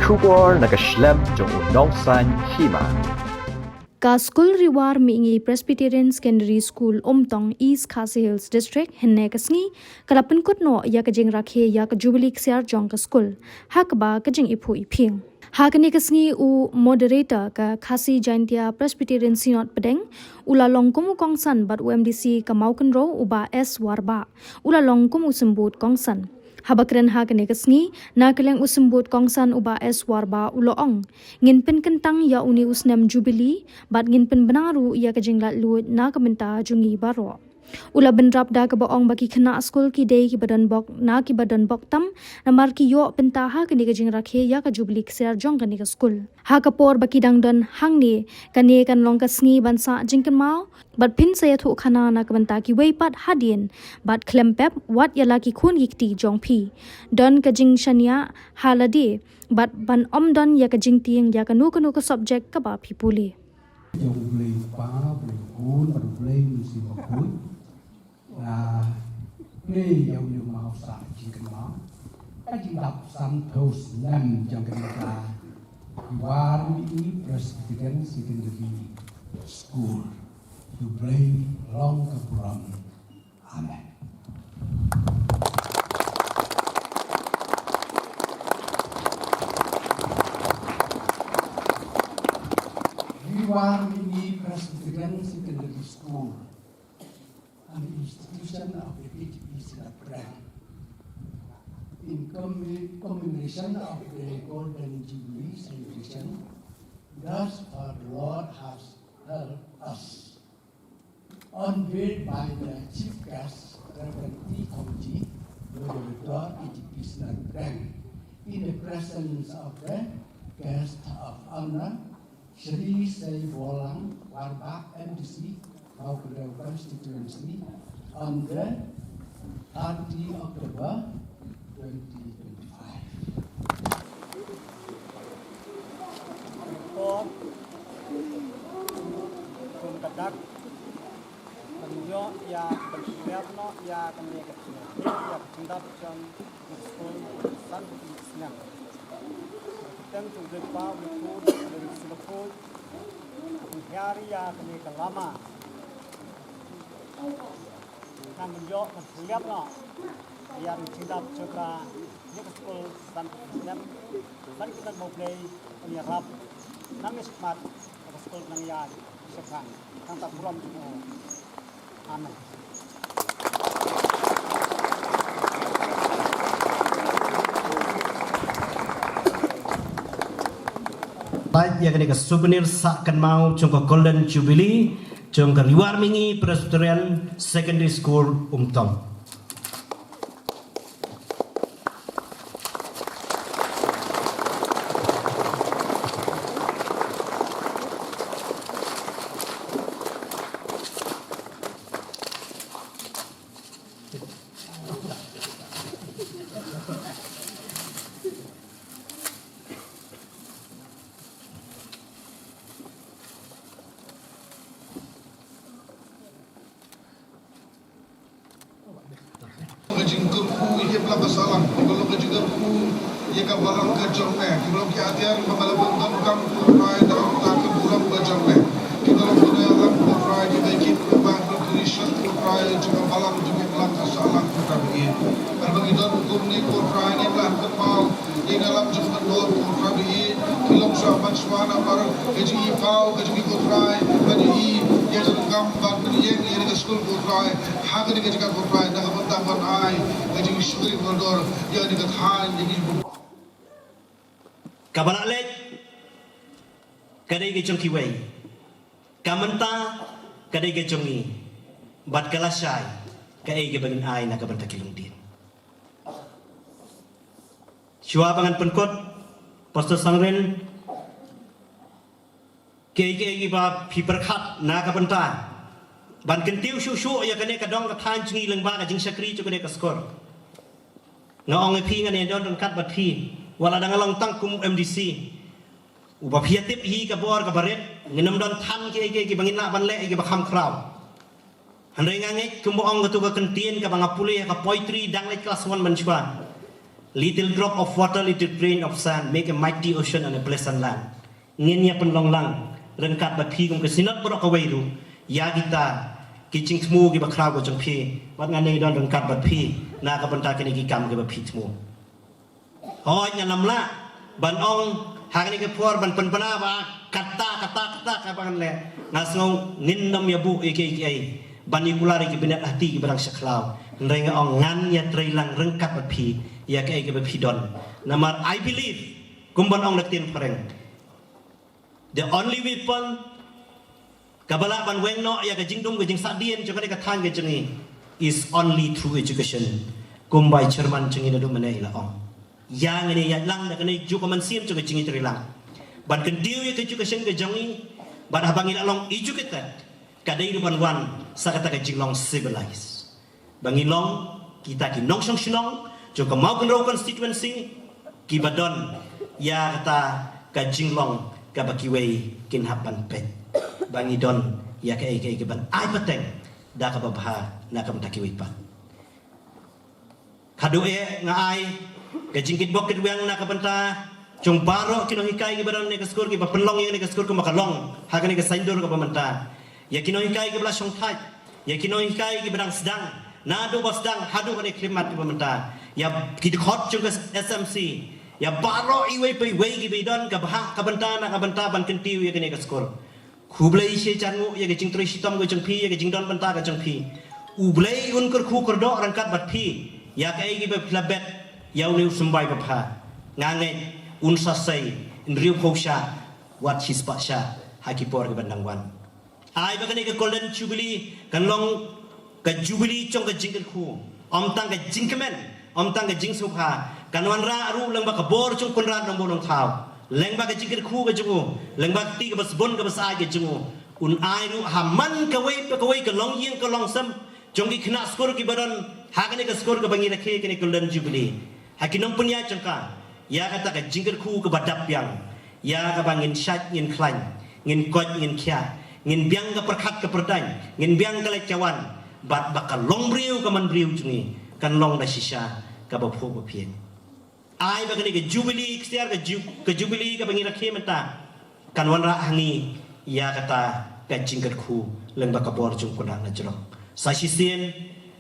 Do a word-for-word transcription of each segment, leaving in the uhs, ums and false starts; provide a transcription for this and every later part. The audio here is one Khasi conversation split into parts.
Khubor na ka shlem jong u nongsan hima. Ka skul Riwar Mihngi Presbyterian Secondary School, Umtong, East Khasi Hills District, hynne ka sngi ka la pynkut noh ïa ka jingrakhe ïa ka Jubilee ksiar jong ka skul ha kaba ka jingiphuh iphieng. Ha kane ka sngi u moderator ka Khasi Jaintia Presbyterian Synod Pdeng u la long kum u kongsan bad u M D C ka Mawkynrew u Bah S Warbah u la long kum u symbud kongsan. Haba kren ha kane ka sngi, na ka liang u symbud kongsan u Bah S Warbah u la ong, ngin pynkyntang ïa une u snem Jubilee bad ngin pynbna ruh ïa ka jinglaitluid na ka bynta jong ngi baroh. U la bynrap da kaba ong ba ki khynnah skul ki dei kiba don bok na kiba don bok tam, namar ki ïoh bynta ha kane ka jingrakhe ïa ka Jubilee ksiar jong kane ka skul. Ha ka por ba ki dang don hangne, kane kan long ka sngi ban sah jingkynmaw bad phin sa ïathuh khana na ka bynta kiwei pat hadien, bad khlem pep wat ïa la ki khun ki kti jong phi. Don ka jingshaniah ha lade bad ban ym don ïa ka jingtieng ïa kano kano ka subject kaba phi pule. Ïa U Blei Kpa, U Blei Khun bad U Blei Mynsiem Bakhuid. Nga plie ïa u, ïa u maw sah jingkynmaw ka jingdap sanphew snem jong kane ka Riwar Mihngi Presbyterian Secondary School. U Blei long ka burom. Amen. Riwar Mihngi Presbyterian Secondary School, an institution of the K J P Synod Pdeng. In commi-, commemoration of the Golden Jubilee celebration, thus far the Lord has helped us. Unveiled by the Chief Guest, Reverend T Thongji, Moderator, K J P Synod Pdeng, in the presence of the Guest of Honor, Shri Seibolang Warbah, M D C, Mawkynrew Constituency, on the thirty October twenty twenty-five. Report, kum ka dak, ban ïoh ïa, ban shem noh ïa kane ka jingïa, ïa ka jingdap jong ka skul san phew snem. Tang jong U Blei Kpa, U Blei Khun, U Blei Mynsiem Bakhuid, ban hiar ïa kane ka lama. Kan ban ïoh, ban shem noh ïa ka jingdap jong ka, ïa ka skul san phew snem. Ban kynmaw U Blei, ban ïarap nangne shakhmat, ka skul nang ïa shaphang, tang ka burom jong u. Amen. Peit ïa kane ka souvenir sah kynmaw jong ka Golden Jubilee jong ka Riwar Mihngi Presbyterian Secondary School, Umtong. Ka jingkyrkhu ïa ka blang ka sahlang, ka long ka jingkyrkhu ïa ka balang ka jong me. Ki long ki atiar ba nga la bynta kam pynphai da ka blang ka jong me. Ki long ki nongïalam pynphai, ki dei ki pynphai, ki dei ki nongïalam pynphai jong ka balang jong ka blang ka sahlang pynphai. Ar ba ngi don kumne pynphai, ngi la kynmaw ïa ka lam jong ka mynder pynphai, ki long shuwa ban shuwa namar ka jingïohi paw ka jong ki pynphai, ka jingïohi ïa ka kam ban pynïeng ïa ka skul pynphai. Ha kane ka jaka pynphai, na ka bynta ban ai ka jingsngewsih kordor ïa kane ka thaiñ, ïa kane ka. Kaba la leit ka dei ka jong kiwei, ka mynta ka dei ka jong ngi, bad ka lashai kaei kaba ngin ai na ka bynta ki longdien. Shuwa ba ngan pynkut, Pastor Sangren, kiei kiei kiba phi pyrkhat na ka bynta ban kyntiew shuh shuh ïa kane ka dong ka thaiñ jong ngi lyngba ka jingshakri jong kane ka skul. Nga ong ïa phi, ngan ïa don ryngkat bad phi, wat la dang long tang kum M D C. Uba phi ïa tip hi ka bor kaba rit, ngin ym don than kiei kiei kiba ngin lah ban leh ïa kiba kham khraw. Hynrei nga ngeit kumba ong katu ka kyntien kaba nga pule ha ka poetry dang leit klas one mynshuwa. Little drop of water, little grain of sand, make a mighty ocean on a pleasant land. Ngin ïa pynlong lang ryngkat bad phi kum ka Synod baroh kawei ruh ïa kita ki jingthmu kiba khraw ka jong phi, bad ngan ïa don ryngkat bad phi na ka bynta kine ki kam kiba phi thmu. Hooid, ngan ym lah ban ong ha kane ka por ban pynbna ba kata kata kata kaba ngan leh. Nga sngew ngin ym ïa buh ïa kiei kiei ban ïa kular ïa ki bniat hati kiba dang sha khlaw. Hynrei nga ong ngan ïa trei lang ryngkat bad phi ïa kaei kaba phi don. Namar I believe, kum ban ong na ka ktien phareng, the only weapon kaba lah ban weng noh ïa ka jingdum ka jingsahdien jong kane ka thaiñ ka jong ngi is only through education. Kumba i chairman jong ngi naduh mynne i la ong, ïa ngin ïa ïaid lang da kane ka juk ka mynsiem jong ka jingïatreilang ban kyntiew ïa ka education ka jong ngi. Bad haba ngi la long educated, ka dei ruh ban wan sa kata ka jinglong civilized, ba ngi long kita ki nongshong shnong jong ka Mawkynrew constituency kiba don ïa kata ka jinglong kaba kiwei kin hap ban peit, ba ngi don ïa kaei kaei kaban ai pateng da kaba bha na ka bynta kiwei pat. Haduh eh nga ai ka jingkitbok kitwiang na ka bynta jong baroh ki nonghikai kiba don ha kane ka skur, kiba pynlong ïa kane ka skur kumba ka long ha kane ka saiñdur kaba mynta. Ïa ki nonghikai kiba la shongthait, ïa ki nonghikai kiba dang sdang, naduh ba sdang haduh kane ka khyllipmat kaba mynta, ïa ki dkhot jong ka S M C, ïa baroh iwei pa iwei kiba don ka bha ka bynta na ka bynta ban kyntiew ïa kane ka skur. Khublei shi hajar nguh ïa ka jingtrei shitom ka jong phi, ïa ka jingdon bynta ka jong phi. U Blei un kyrkhu kyrdoh ryngkat bad phi ïa kaei kaba phi la bet ïa une u symbai babha. Nga ngeit un sa sei hynriewphew shah wat shispah shah ha ki por kiban dang wan. Ai ba kane ka Golden Jubilee kan long ka Jubilee jong ka jingkyrkhu, ym tang ka jingkmen, ym tang ka jingsngewbha. Kan wanrah ruh lyngba ka bor jong u Kynrad Nongbuh Nongthaw, lyngba ka jingkyrkhu ka jong u, lyngba ka kti kaba sbun kaba syaid ka jong u. Un ai ruh ha man kawei pa kawei ka longïing ka longsem jong ki khynnah skur kiba don ha kane ka skur kaba ngi rakhe kane ka Golden Jubilee, ha ki nongpynïaid jong ka, ïa kata ka jingkyrkhu kaba dap biang, ïa kaba ngin shait ngin khlaiñ, ngin koit ngin khiah, ngin biang ka pyrkhat ka pyrdaiñ, ngin biang ka leit ka wan, bad ba ka longbriew ka manbriew jong ngi kan long da shisha kaba phuh ba phieng. Ai ba kane ka Jubilee, ksiar ka ju-, ka Jubilee kaba ngi rakhe mynta kan wanrah ha ngi ïa kata ka jingkyrkhu lyngba ka bor jong u Kynrad na jrong. Sa shisien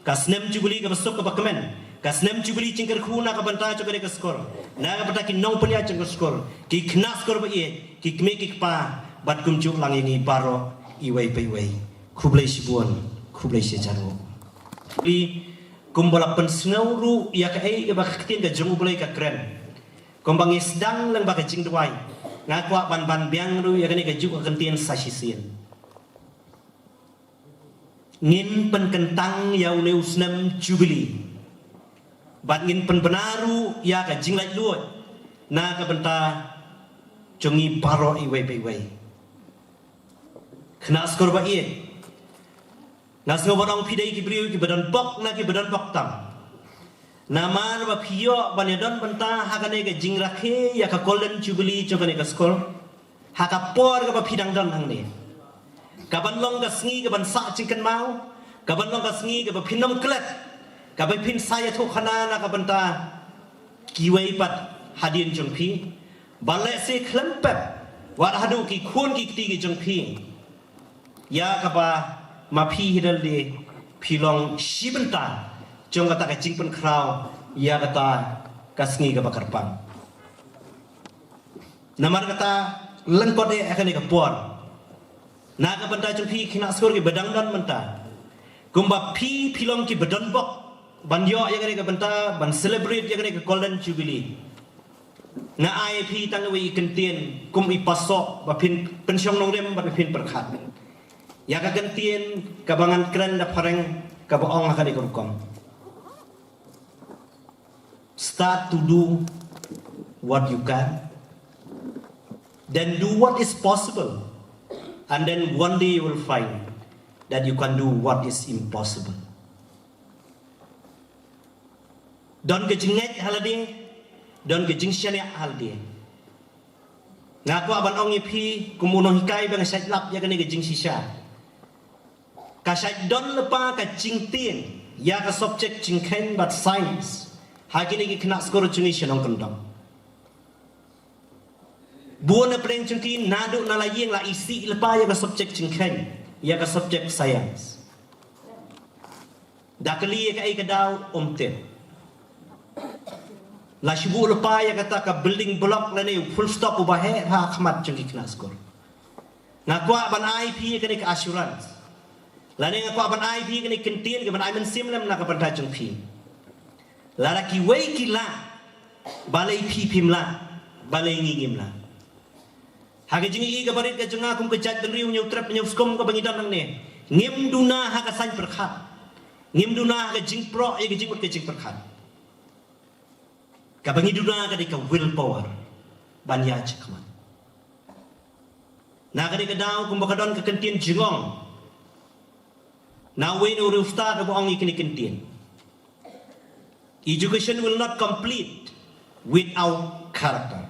ka snem Jubilee kaba suk kaba kmen, ka snem Jubilee jingkyrkhu na ka bynta jong kane ka skur, na ka bynta ki nongpynïaid jong ka skur, ki khynnah skur ba ïeit, ki kmie ki kpa, bad kumjuh lang ïa ngi baroh iwei pa iwei. Khublei shibun, khublei shi hajar nguh. Kumba la pynsngew ruh ïa kaei kaba ka ktien ka jong U Blei ka kren, kumba ngi sdang lyngba ka jingduwai, nga kwah ban ban biang ruh ïa kane ka juk ka kyntien sa shisien. Ngin pynkyntang ïa une u snem Jubilee, bad ngin pynbna ruh ïa ka jinglaitluid na ka bynta jong ngi baroh iwei pa iwei. Khynnah skur ba ïeit, nga sngew ban ong phi dei ki briew kiba don bok na kiba don bok tam. Namar ba phi ïoh ban ïadon bynta ha kane ka jingrakhe ïa ka Golden Jubilee jong kane ka skur ha ka por kaba phi dang don hangne, kaban long ka sngi kaban sah jingkynmaw, kaban long ka sngi kaba phin ym klet, kaba phin sa ïathuh khana na ka bynta kiwei pat hadien jong phi, ba lehse khlem pep wat haduh ki khun ki kti ki jong phi, ïa kaba ma phi hi lade phi long shi bynta jong kata ka jingpynkhraw ïa kata ka sngi kaba kyrpang. Namar kata, lyngkot eh ha kane ka por, na ka bynta jong phi khynnah skur kiba dang don mynta, kumba phi phi long kiba don bok ban ïoh ïa kane ka bynta ban celebrate ïa kane ka Golden Jubilee, nga ai phi tang iwei i kyntien kum i pasoh ba phin pynshong nongrim bad ba phin pyrkhat. Ïa ka kyntien kaba ngan kren da phareng kaba ong ha kane ka rukom: Start to do what you can, then do what is possible, and then one day you will find that you can do what is impossible. Don ka jingngeit ha lade, don ka jingshaniah ha lade. Nga kwah ban ong ïa phi kum u nonghikai ba nga shait lap ïa kane ka jingshisha, ka shait don lypa ka jingtieng ïa ka subject jingkheiñ bad science Ha kine ki khynnah skul jong ngi shnong kyndong. Bun na pdeng jong ki naduh na la ïing la isih lypa ïa ka subject jingkheiñ, ïa ka subject science. Da kylli ïa kaei ka daw, ym tip. La shu buh lypa ïa kata ka building block lane u full stop uba heh ha khmat jong ki khynnah skul. Nga kwah ban ai phi ïa kane ka assurance. Lane nga kwah ban ai phi ïa kane ka kyntien kaban ai mynsiem lem na ka bynta jong phi. Lada kiwei ki lah, balei phi phim lah, balei ngi ngim lah. Ha ka jingïohi kaba rit ka jong nga kum ka jaitbynriew hynñiewtrep hynñiewskum kaba ngi don hangne, ngim duna ha ka saiñ pyrkhat. Ngim duna ha ka jingpyrkhat ïa ka jingmut ka jingpyrkhat. Kaba ngi duna ka dei ka willpower ban ïaid shakhmat. Na kane ka daw kumba ka don ka kyntien jingong na uwei na u riewstad uba ong ïa kane ka kyntien: "Education will not complete without character."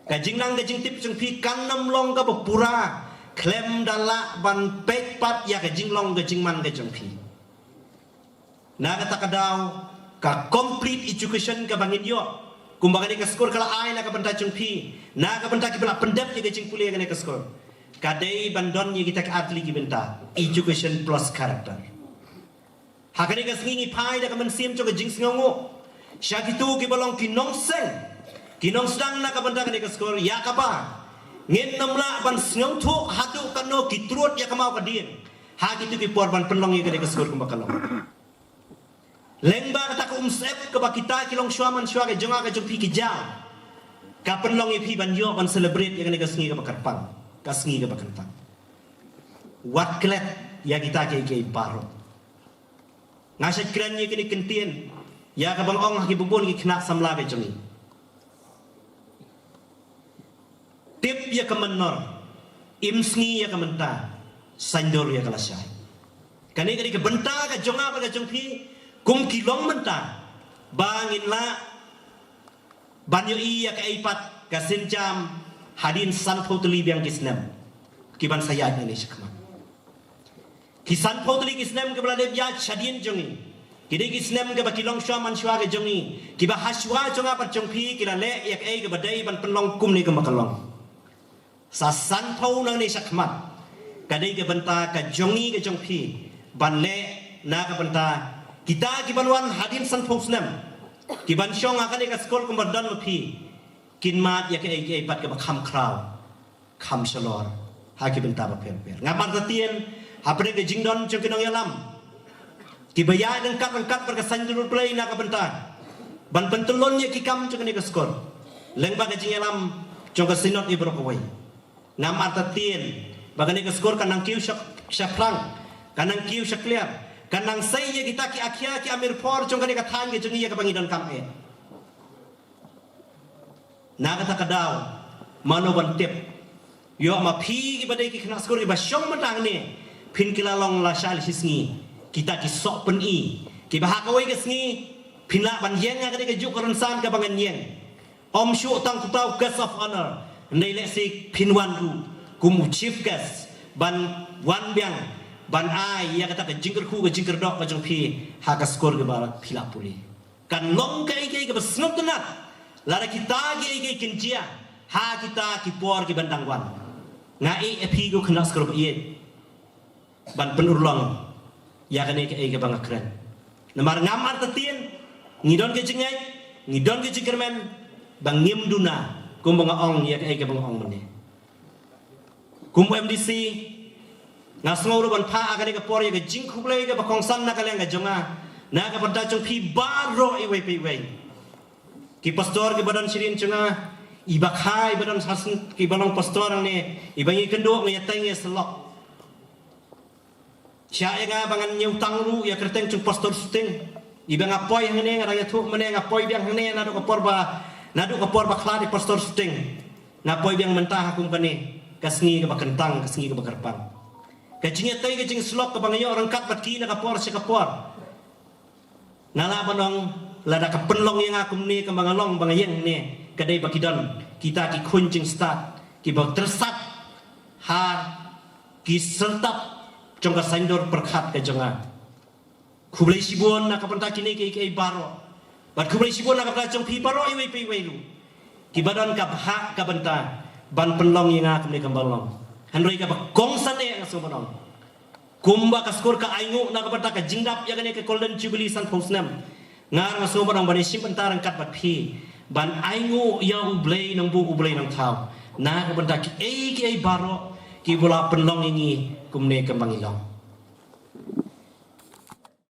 Ka jingnang ka jingtip jong phi kan ym long kaba pura khlem da lah ban peit pat ïa ka jinglong ka jingman ka jong phi. Na kata ka daw, ka complete education kaba ngin ïoh, kumba kane ka skul ka la ai na ka bynta jong phi, na ka bynta kiba la pyndep ïa ka jingpule kane ka skul, ka dei ban don ïa kita ki artylli ki bynta, education plus character. Ha kane ka sngi ngi phai da ka mynsiem jong ka jingsngewnguh sha kito kiba long ki nongseng, ki nongsdang na ka bynta kane ka skul, ïa kaba ngin ym lah ban sngewthuh haduh katno ki trud ïa ka maw ka dien ha kito ki por ban pynlong ïa kane ka skul kumba ka long. Lyngba kata ka umsyep kaba kita ki longshuwa manshuwa ka jong nga ka jong phi ki jaw, ka pynlong ïa phi ban ïoh ban celebrate ïa kane ka sngi kaba kyrpang, ka sngi kaba kyntang. Wat klet ïa kita kiei kiei baroh. Nga shait kren ïa kane ka kyntien ïa kaba nga ong ha kiba bun ki khynnah samla ka jong ngi. Tip ïa ka mynnor, im sngi ïa ka mynta, saiñdur ïa ka lashai. Kane ka dei ka bynta ka jong nga bad ka jong phi kum ki long mynta, ba ngin lah ban ïohi ïa kaei pat ka sienjam hadien sanphew tylli biang ki snem kiban sa ïaid nangne shakhmat. Ki sanphew tylli ki snem kiba la dep ïaid shadien jong ngi, ki dei ki snem kiba ki longshuwa manshuwa ka jong ngi, kiba hashuwa jong nga bad jong phi, ki la leh ïa kaei kaba dei ban pynlong kumne kumba ka long. Sa sanphew nangne shakhmat, ka dei ka bynta ka jong ngi ka jong phi ban leh na ka bynta kita kiban wan hadien sanphew snem, kiban shong ha kane ka skul kumba don ma phi, kin mad ïa kaei kaei pat kaba kham khraw, kham shalor ha ki bynta bapher bapher. Ngam artatien hapdeng ka jingdon jong ki nongïalam kiba ïaid ryngkat ryngkat bad ka saiñdur Blei na ka bynta ban pyntyllun ïa ki kam jong kane ka skul lyngba ka jingïalam jong ka Synod ïa baroh kawei. Ngam artatien ba kane ka skul kan nang kiew shap- shaphrang, kan nang kiew shakliar, kan nang sei ïa kita ki akhia ki amirphor jong kane ka thaiñ ka jong ngi ïa kaba ngi donkam eh. Na kata ka daw, mano ban tip? Ïoh ma phi kiba dei ki khynnah skul kiba shong mynta hangne, phin kylla long lashai lashisngi kita ki sohpyni kiba ha kawei ka sngi phin lah ban ïeng ha kane ka juk ka rynsan kaba ngan ïeng. Ym shuh tang uta u guest of honor, hynrei lehse phin wan ruh kum u chief guest ban wan biang ban ai ïa kata ka jingkyrkhu ka jingkyrdok ka jong phi ha ka skul kaba phi la pule. Kan long kaei kaei kaba sngewtynnat lada kita kiei kiei kin jia ha kita ki por kiban dang wan. Nga ïeit ïa phi ko khynnah skul ba ïeit ban pynurlong ïa kane kaei kaba nga kren. Namar ngam artatien, ngi don ka jingngeit, ngi don ka jingkyrmen ba ngim duna kumba nga ong ïa kaei kaba nga ong mynne. Kum u M D C, nga sngew ruh ban phah ha kane ka por ïa ka jingkhublei kaba kongsan na ka liang ka jong nga na ka bynta jong phi baroh iwei pa iwei. Ki pastor kiba don shadien jong nga, iba kha iba don sasn kiba long pastor hangne, iba ngi kynduh ngi ïateng ïa syllok. Sha ïa nga ba ngan ñiew tang ruh ïa kyrteng jong Pastor Suting. Iba nga poi hangne nga dang ïathuh mynne nga poi biang hangne naduh ka por ba, naduh ka por ba khlad ïa Pastor Suting. Nga poi biang mynta ha kum kane ka sngi kaba kyntang, ka sngi kaba kyrpang. Ka jingïatei ka jingsyllok kaba nga ïoh ryngkat bad ki na ka por sha ka por. Nga lah ban ong lada ka pynlong ïa nga kumne kaba nga long ba nga ïeng ne ka dei ba ki don kita ki khun jingstad kiba tyrsat ha ki syrtap jong ka saiñdur pyrkhat ka jong nga. Khublei shibun na ka bynta kine kiei kiei baroh. Bad khublei shibun na ka bynta jong phi baroh iwei pa iwei ruh kiba don ka bhah ka bynta ban pynlong ïa nga kumne kumba long. Hynrei kaba kongsan eh nga sngewbha ban ong, kumba ka skur ka ainguh na ka bynta ka jingdap ïa kane ka Golden Jubilee sanphew snem, nga ruh nga sngewbha ban ong ban ïashim bynta ryngkat bad phi ban ainguh ïa U Blei Nongbuh U Blei Nongthaw na ka bynta kiei kiei baroh kiba la pynlong ïa ngi kumne kumba ngi long.